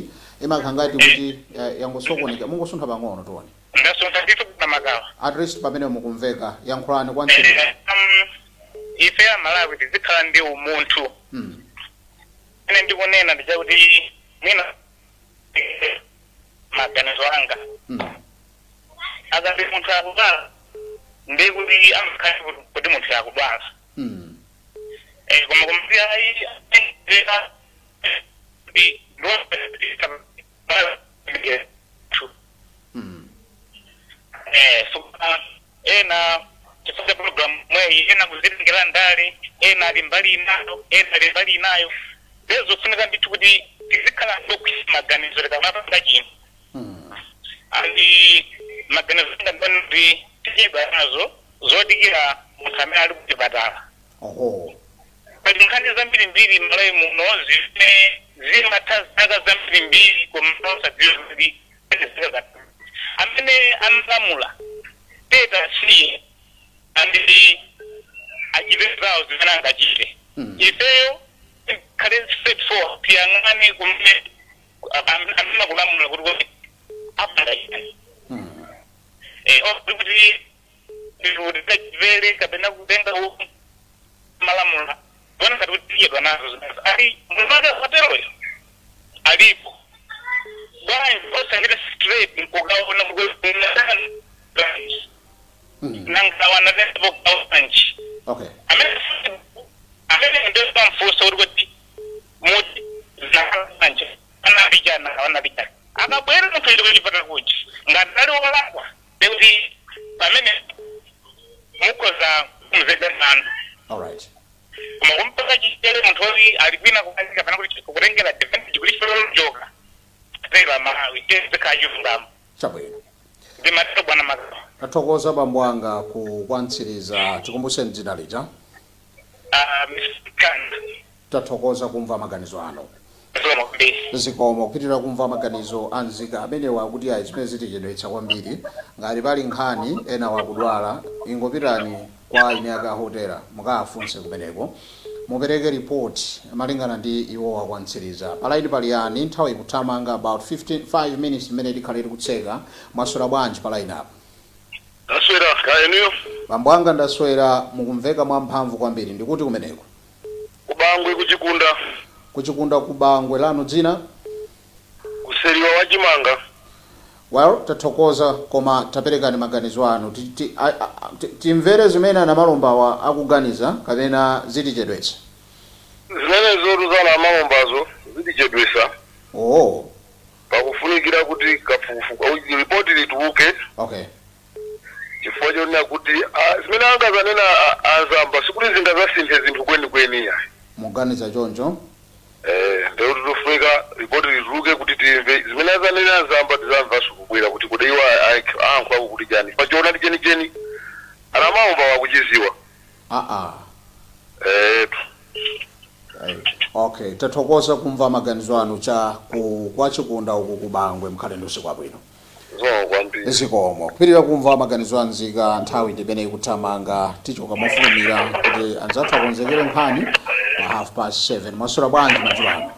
imakhala ngati kuti yangosokoneka. Mungosuntha pang'ono tione. Ndasuntha ndithu kuna Makawa. At least pamene mukumveka. Yankhulani, Kwantsiriza. Ife Amalawi tizikhala ndi umunthu. Ine ndikunena ndichakuti mwina maganizo anga, akati munthu akudwala, ndi kuti amakhala kuti munthu akudwala. Koma kumati ayi, kuti so ena chifukwa cha program mweyi, ena kuzitengera ndale, ena ali mbali inayo, ena ali mbali inayo. Lezofunika ndithu kuti tizikhala ndokwisa maganizo tikamapanga chinthu. Andi maganizo anga ndani kuti tichedwa nazo zodikira munthu amene ali kuchipatala. Pali nkhani zambirimbiri m'Malawi muno zimene zimatha zaka zambirimbiri, koma osadziwa kuti zaka amene amalamula. Teta siye andi achite zawo zimene angachite. Ifeyo khale straightforward, tiyang'ane kumene amene akulamula kuti apanga chani. Kuti kuti kapena kutenga malamula bona ngati kuti tiyedwa nazo zimenezo, ali mwinake hoteroyo alipo bwanji osangita straight nkukaona bwanji nangawana tepo kawanji amene ndopamfusa kuti muti zinakanje anapichana anapichana, akabwera munthu ende kuchipata kuchi ngati ali wolakwa, ndekuti pamene mukhoza kumzeka mlandu. All right. Koma kumpaka chichere munthu oti ali kwina kukazi kapena kuti kutengera advantage kuti chifukwa joka tera Malawi tezikhala chilungamo. Chabwino. Ndimatero, bwana Magawa. Tathokoza, bambo anga, ku kwantsiriza. Tikumbuseni dzina lija. Mr. Kanda. Tathokoza kumva maganizo anu. Zikomo kwambiri. Zikomo. Kupitirira kumva maganizo a nzika amenewa kuti ayi, zimene zitichedwetsa kwambiri. Ngati pali nkhani, ena wakudwala, ingopitani kwa ine akahotela, mukafunse kumeneko, mupereke report malingana ndi iwo akwantsiriza. Palaini pali yani? Nthawi ikuthamanga, about 15, 5 minutes imene tikhale tikutseka. Mwaswera bwanji palaini apo? Ndaswera, kaya inuyo? Bambo anga, ndaswera. Mukumveka mwamphamvu kwambiri. Ndikuti kumeneko? Kubangwe, kuchikunda. Kuchikunda, kubangwe. Lanu dzina? Kuseriwa wachimanga. Well, tathokoza, koma taperekani maganizo anu. Timvere zimene anamalombawa akuganiza kapena zitichedwetsa? Zimenezo zana amalombazo zitichedwesa. Oh. Pakufunikira kuti kafukufuku, ripoti lituluke, chifukwa chonena kuti zimene angazanena azamba sikuti zingazasinthe zinthu kwenikweni ya. Muganiza choncho? Ndekuti tofunika ripoti lituluke kuti timve zimene azanena azamba. Tizamvanso kubwera kuti kodi iwo ayankhulako kuti chani pachoona ndi chenicheni anamalomba wakuchiziwa. Aa. Etu. Ayi. Okay, tathokoza kumva maganizo anu cha ku kwachikunda uku kubangwe. Mkhale ndi usiku wabwino. Zikomo kwambiri. Zikomo. Kupitirira kumva maganizo anzika. Nthawi ndimene ikuthamanga, tichoka mofulumira kuti anzathu akonzekere nkhani pa 7:30. Mwaswera bwanji madzulo ano?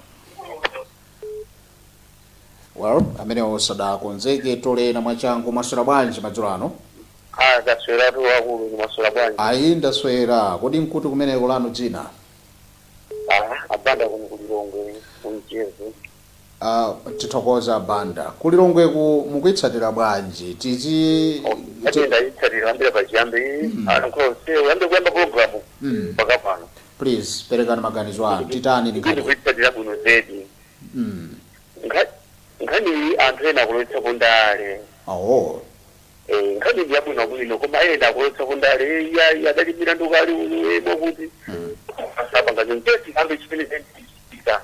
Well, amenewo sadakonzeke, tolena mwachangu. Mwaswera bwanji madzulo ano? Ah, tasweratu wakulu, mwaswera bwanji? Ayi, ndaswera. Kodi nkuti kumeneko, lanu dzina? Ah, abanda kuno kulilongwe, kumchezo. Tithokoza, Banda. Kulilongweku mukuitsatira bwanji? Tizi Ati ndayitsatira ambira pachiyambi, ankhonse uyambe kuyamba programu mpaka pano. Please, perekani maganizo anu. Titani ndi Ndikuti nkhani? Kuitsatira bwino zedi. Nkhani anthu ena akulowetsa kundale. Awo. Nkhani ndi yabwino bwino, koma ena akulowetsa kundale, ya adalimira ndukali uyu emo kuti asapanga zinthu ambe chimene chichitika.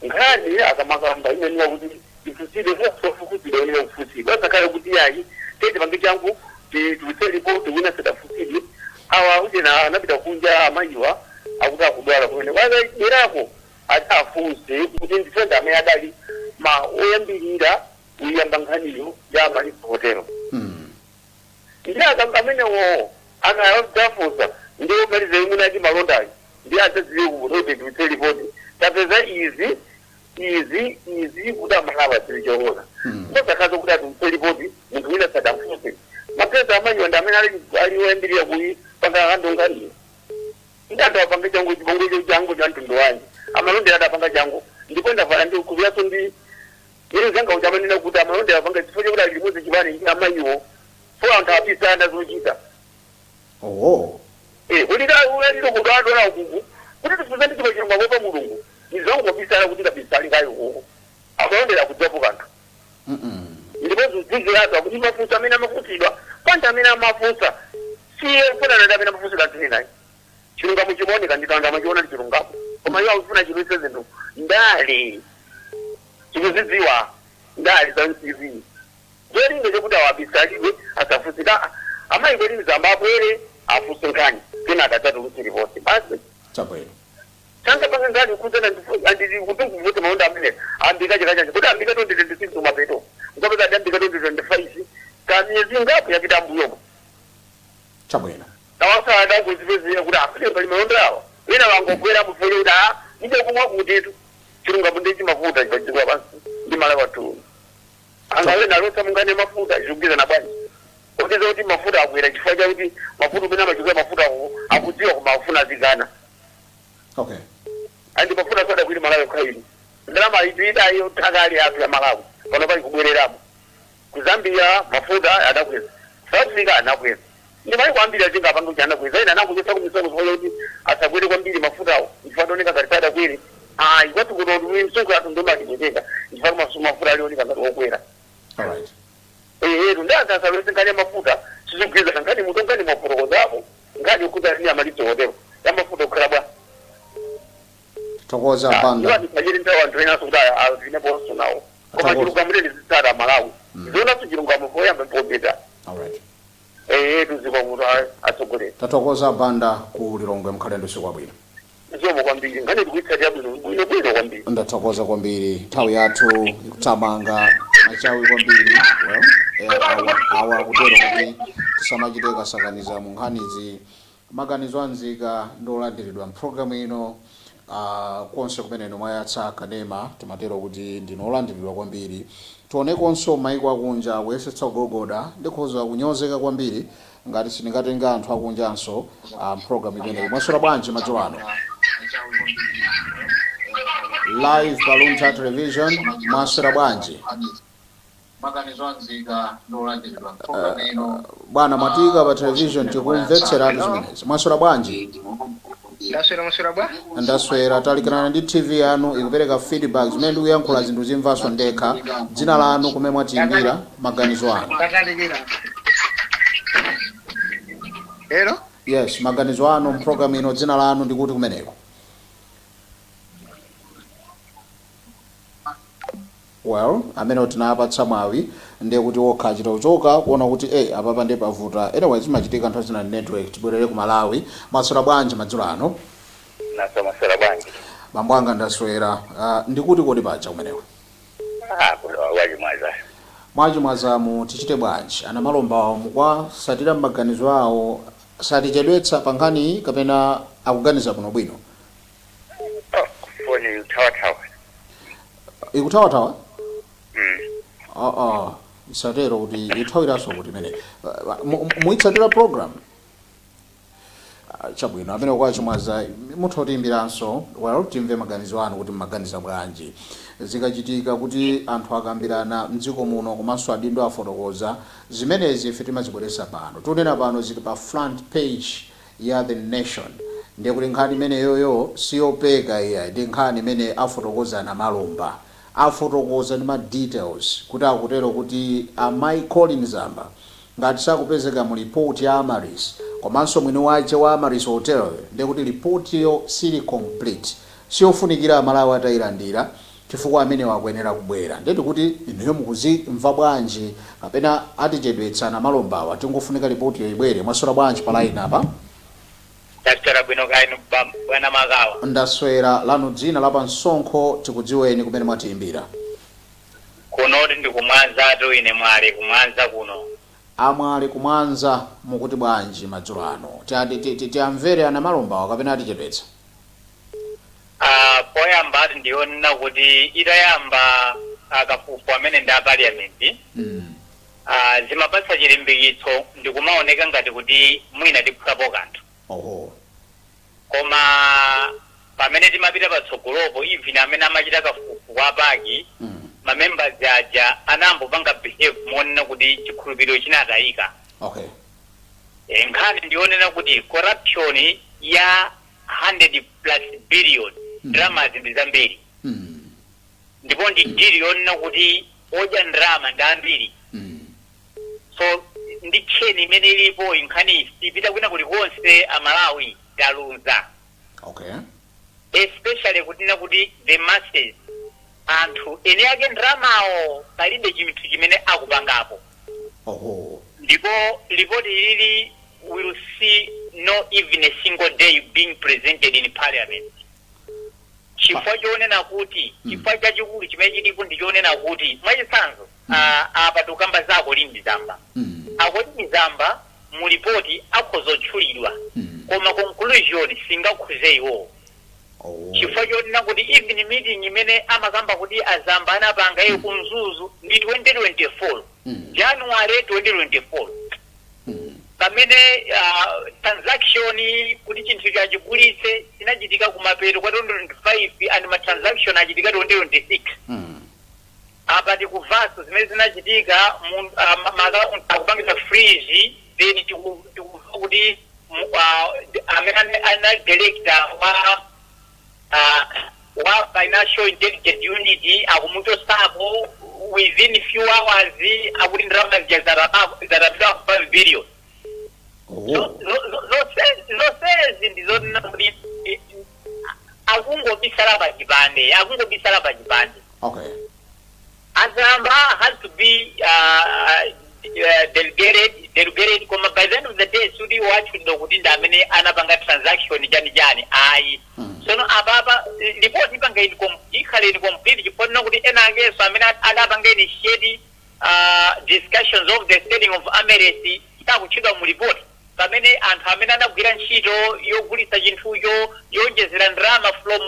Nkhani akamakamba imenera kuti ifusidwe, fufukuzidwa ine kufusidwa, asakhale kuti yayi, tete pange changu tiutse ripoti, wina sadafusidwe. Awa uchena anapita kunja, amayiwa akuti akudwala kumene wakaberako, adafunse kuti ndifenda amene adali ma oyambirira kuyamba nkhaniyo ya Amaryllis Hotel. Ndi akamba amenewo akadafunsa, ndi omaliza imwe ati malondayo ndi adzadziwe kuti tiutse ripoti, tapeza izi, izi, izi, kuti amalapa zili choona. Ndosakhaza kuti atiutse ripoti munthu wina sadafunse. Mapeza amayiwa ndi amene ali oyambirira kuyi panga kandonganiyo, ndi anthu apanga changu chipongwe changu cha mtundu wanji? Amalondera adapanga changu, ndipo ndavala ndi kupiranso ndi ine zanga kuti amanena kuti amalondera apanga chifukwa chakuti ali limodzi chipani ndi amayiwo, fo anthu apisana zochita. Oh. Kuti ulaliro kudwadwala ukuku kuti tifuze ndi chimwe chilungamo pa Mulungu, nizangobisala kuti kabisali kayo kuko amalondera kudzapo kanthu. Ndipo zidzidziratu akuti mafunso amene amafunsidwa kwanthu amene amafunsa siye kufanana ndi amene amafunsidwa anthu enayi. Chilungamo chimaoneka ndi anthu amachiona ndi chilungamo, koma iwo akufuna chilwise zinthu ndale, tikuzidziwa ndale za MCP, cholinga chokuti awabisalidwe asafunsika. Amayi kodi mzamba abwere afunse nkhani, kenaka adzatulutse ripoti basi. Chabwino. Sangapanga nkhani kudzana kuti malonda amene ambika chaka chanji kuti ambika 2026, kumapeto nkapeza ati ambika 2025. Kamiyezi ngapo yapita mbuyomo. Chabwino. Nawasada kuzipezera kuti afike pali malonda awa, wina wangogwera mufole kuti a ndicho kumwa kutitu chilungamo ndi chimafuta chipachikwa pansi ndi Malawi wathu angawe nalosa mungane mafuta chikugwirizana bwanji? Koteza kuti mafuta akwera chifukwa chakuti mafuta umene amachokera mafuta akudziwa koma akufuna azigana. Andi mafuta sadakwiri Malawi khaini, ndalama itiidayo thakali athu ya Malawi pano pali kubwereramo ku Zambia mafuta adakweza, South Africa anakweza, ndi maiko ambiri azinga apange kuti anakweza, ina anangochotsa kumisonkho chifukwa chakuti asakwere kwambiri mafutawo, chifukwa adaoneka ngati sadakwere. Ayi, kwathu kuno misonkho yathu ndomatipweteka chifukwa mafuta alioneka ngati okwera. Alright. Ehetu ndi anthu asalowetse nkhani ya mafuta, sizikugwirizana nkhani muto, nkhani mwafotokozapo nkhani yokhudza ni Amaryllis Hotel ya mafuta kukhala bwa. Thokoza, Banda. Iwani nthawi anthu enaso kuti avineponso nawo, koma Thokoza. chilungamo leni zitsata Malawi zionaso chilungamo poyamba mpopeta. Alright. Ehetu, zikwa kuti atsogolera. Tathokoza, Banda ku Lilongwe, mkhale ndi usiku wabwino. Zikomo kwambiri, nkhani tikuitsatira bwino bwino bwino kwambiri. Ndathokoza kwambiri, nthawi yathu ikuthamanga machawi kwambiri. Well, awa akutero kuti tisamachite kasakaniza mu nkhanizi. Maganizo anzika ndolandiridwa mpulogalamu ino. Konse kumene mwayatsa kanema, timatero kuti ndinolandiridwa kwambiri. Tionekonso maiko akunja kuyesetsa kugogoda, ndikhoza kunyozeka kwambiri ngati sindingatenga anthu akunjanso mpulogalamu imeneyi. Mwaswera bwanji madzulo ano? Live pa Luntha Television, mwaswera bwanji? Maganizo anzika ndolandiridwa mpulogalamu ino. Bwana, mwatika pa television, tikumvetseratu zimenezi. Mwaswera bwanji? Ndaswera, mwaswera bwa? Ndaswera. Talikirana ndi TV yanu, ikupereka feedback. Zimene ndikuyankhula zinthu zimvanso ndekha. Dzina lanu, kumene mwatiyimbira, maganizo anu. Ndatalikira. Hello. Yes, maganizo anu mpulogalamu ino, dzina lanu ndikuti kumeneko. Well, amene tinapatsa mwawi ndiye kuti wokha achita kuchoka kuona kuti apapa ndiye pavuta. Anyway, zimachitika nthawi zina, network. Tibwerere ku Malawi. Mwaswera bwanji madzulo ano? Naso, maswera bwanji? Bambo anga, ndaswera. Ndikuti kodi paja kumeneko? Ah, kuno wachimwaza. Mwachimwazamu tichite bwanji? Anamalomba awo mukwasatira maganizo awo, satichedwetsa pa nkhani kapena akuganiza bwinobwino? Oh, foni ikuthawathawa. Ikuthawathawa? Mm. Aa, isatero kuti ithawiranso kuti imene muitsatira program. Ah, chabwino, amene kwachimwaza mutha kutiyimbiranso. Well, timve maganizo anu kuti mmaganiza bwanji zikachitika kuti anthu akambirana mdziko muno komanso adindo afotokoza zimenezi. Ife timazibweretsa pano. Tikunena pano zili pa front page ya The Nation, ndiye kuti nkhani imeneyoyo siyopeka iya, ndi nkhani imene afotokoza Namalomba, afotokoza ndi ma details kuti akutero kuti amayi Colin Zamba ngati sakupezeka mu report ya Amaryllis komanso mwini wace wa Amaryllis Hotel, ndiye kuti ripotiyo sili complete, siyofunikira Amalawi atayilandira chifukwa amenewo akuyenera kubwera. Ndeti kuti inuyo mukuzimva bwanji, kapena atichedwetsa Namalombawa, tingofunika ripotiyo ibwere? Mwaswera bwanji pa line apa? Ndaswera bwino, kainu bwana Makawa? Ndaswera. Lanu dzina la pamsonkho, tikudziweni, kumene mwatiyimbira. Kunoti ndikumwanzatu, ine Mwale, kumwanza kuno. Amwale kumwanza, mukuti bwanji madzulo ano? Tiyamvere anamalombawa kapena atichedwetsa? Ah, poyamba ati ndionena kuti itayamba akafukufuku amene ndi a parliament, zimapatsa chilimbikitso ndikumaoneka ngati kuti mwina tiphulapo kanthu. Koma pamene timapita patsogolopo, even amene amachita kafukufuku a PAC, mamembers aja anambopanga behave monena kuti chikhulupiriro chinatayika. E, nkhani ndionena kuti corruption ya 100 plus billion, ndalama ndi zambiri, ndipo ndi deal yonena kuti odya ndalama ndi ambiri. So ndi chain imene ilipo, nkhani sipita kwina kulikonse. Amalawi talunza, especially kutina kuti the masses, anthu ene ake ndalamawo, palibe chinthu chimene akupangapo. Ndipo ripoti ilili will see no even a single day being presented in parliament. Chifukwa chonena kuti, chifukwa chachikulu chimene chilipo ndi chonena kuti, mwachitsanzo, apa tikukamba za a Colleen Zamba. A Colleen Zamba mu ripoti akhoza kutchulidwa, koma conclusion singakhuze iwowo, chifukwa chonena kuti even meeting imene amakamba kuti azamba anapanga iyo ku Mzuzu ndi 2024, January 2024, pamene transaction kuti chinthu chachigulitse chinachitika kumapeto kwa 2025 and ma transaction achitika 2026. Apa tikuvaso zimene zinachitika akupangisa freeze, then tikumva kuti amene ana director wa Financial Intelligence Unit akumuchosapo within few hours, akuti ndalama zija zarapidwa 5 billion. Zonsezi ndizonena kuti akungobisala pachipande, akungobisala pachipande. Azamba has to be delegated, koma by the end of the day sudi wachulidwa kuti ndi amene anapanga transaction chani chani, ayi. Sono apapa report ipanga ikhale incomplete, chifukwa kuti ena akenso amene adapanga initiate discussions of the selling of Amaryllis sakutchedwa mu report, pamene anthu amene anagwira ntchito yogulitsa chinthucho, yonjezera ndalama from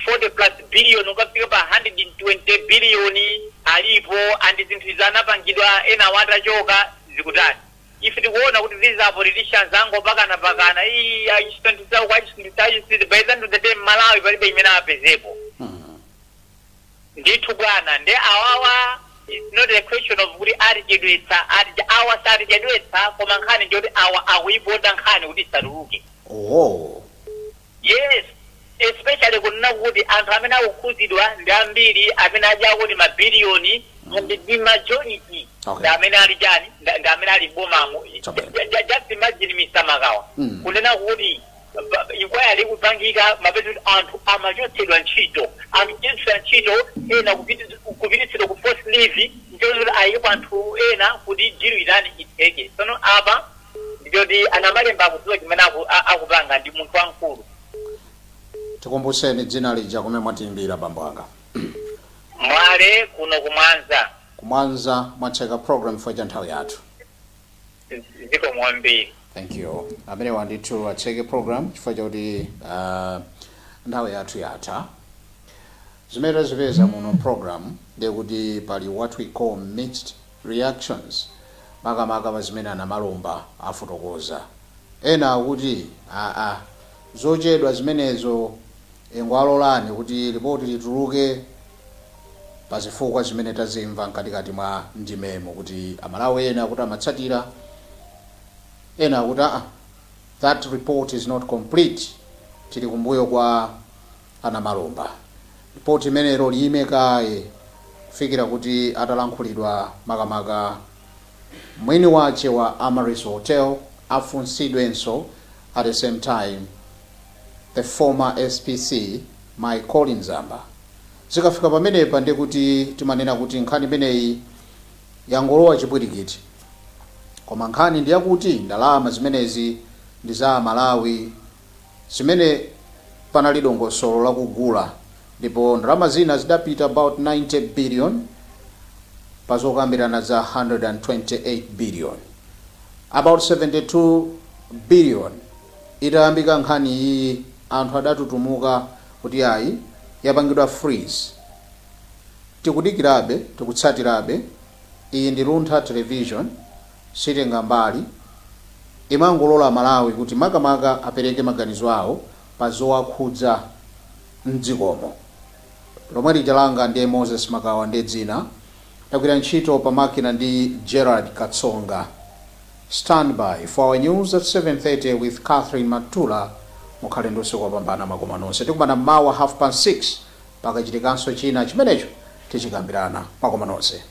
40 plus billion ukafika pa 120 billion alipo, and zinthu izi anapangidwa ena watachoka. Zikutani? Ife tikuona kuti these are politicians angopakana pakana, iyi achisintisa, achisintisa, achisintisa. By the end of the day, Malawi palibe imene apezepo. Ndithu bwana, nde awawa, it's not a question of kuti atichedwetsa, ati awa satichedwetsa, koma nkhani ndiyoti awa akuiponda nkhani kuti isatuluke. Yes, especially kunena kuti anthu amene akukhuzidwa ndi ambiri, amene adya kuti mabiliyoni, and the majority ndi amene ali chani, ndi amene ali bomamo. Just imagine, Mr Makawa, kunena kuti inquiry ikupangika, mapezi kuti anthu amachotsedwa ntchito, anthu kuchotsedwa ntchito, ena kupititsidwa ku force leave, nchoti ayikepo anthu ena kuti deal itani, itheke. Tsono apa ndichoti anamalemba akudziwa chimene akupanga, ndi munthu wamkulu. Tikumbuseni dzina lija, kumene mwatiimbira, bambo anga. Mwale, kuno kumwanza. Kumwanza. Mwatseka program chifukwa cha nthawi yathu. Ziko mwambiri. Thank you. Amenewa ndithu atseke program chifukwa chakuti nthawi yathu yatha. Zimene tazipeza muno program ndekuti pali what we call mixed reactions, makamaka pa zimene anamalomba afotokoza. Ena akuti aa, zochedwa zimenezo, ingwalolani kuti ripoti lituluke, pa zifukwa zimene tazimva mkatikati mwa ndimemo, kuti Amalawi ena akuti amatsatira, ena akuti aa, that report is not complete, tili kumbuyo kwa anamalomba, ripoti imenelo liyime kaye kufikira kuti atalankhulidwa, makamaka mwini wache wa Amaryllis Hotel afunsidwenso, at the same time the former SPC Michael Zamba. Zikafika pamenepa ndikuti timanena kuti nkhani imeneyi yangolowa chipwirikiti, koma nkhani ndiyakuti ndalama zimenezi ndi za Malawi, zimene panali dongosolo lakugula, ndipo ndalama zina zidapita about 90 billion pazokambirana za 128 billion, about 72 billion. Itayambika nkhani iyi, anthu adatutumuka kuti ayi, yapangidwa freeze. Tikudikirabe, tikutsatirabe. Iyi ndi Luntha Television, sitenga mbali, imangolola Malawi kuti makamaka apereke maganizo awo pa zowakhudza mdzikomo. Lomwe lija langa ndiye Moses Makawa ndiye dzina, ndagwira ntchito pa makina ndi Gerard Katsonga. Stand by for our news at 7:30 with Catherine Matula. Mukhale ndi usiku wopambana, makoma nonse. Tikumana mmawa 6:30, pakachitikanso china chimenecho tichikambirana. Makoma nonse.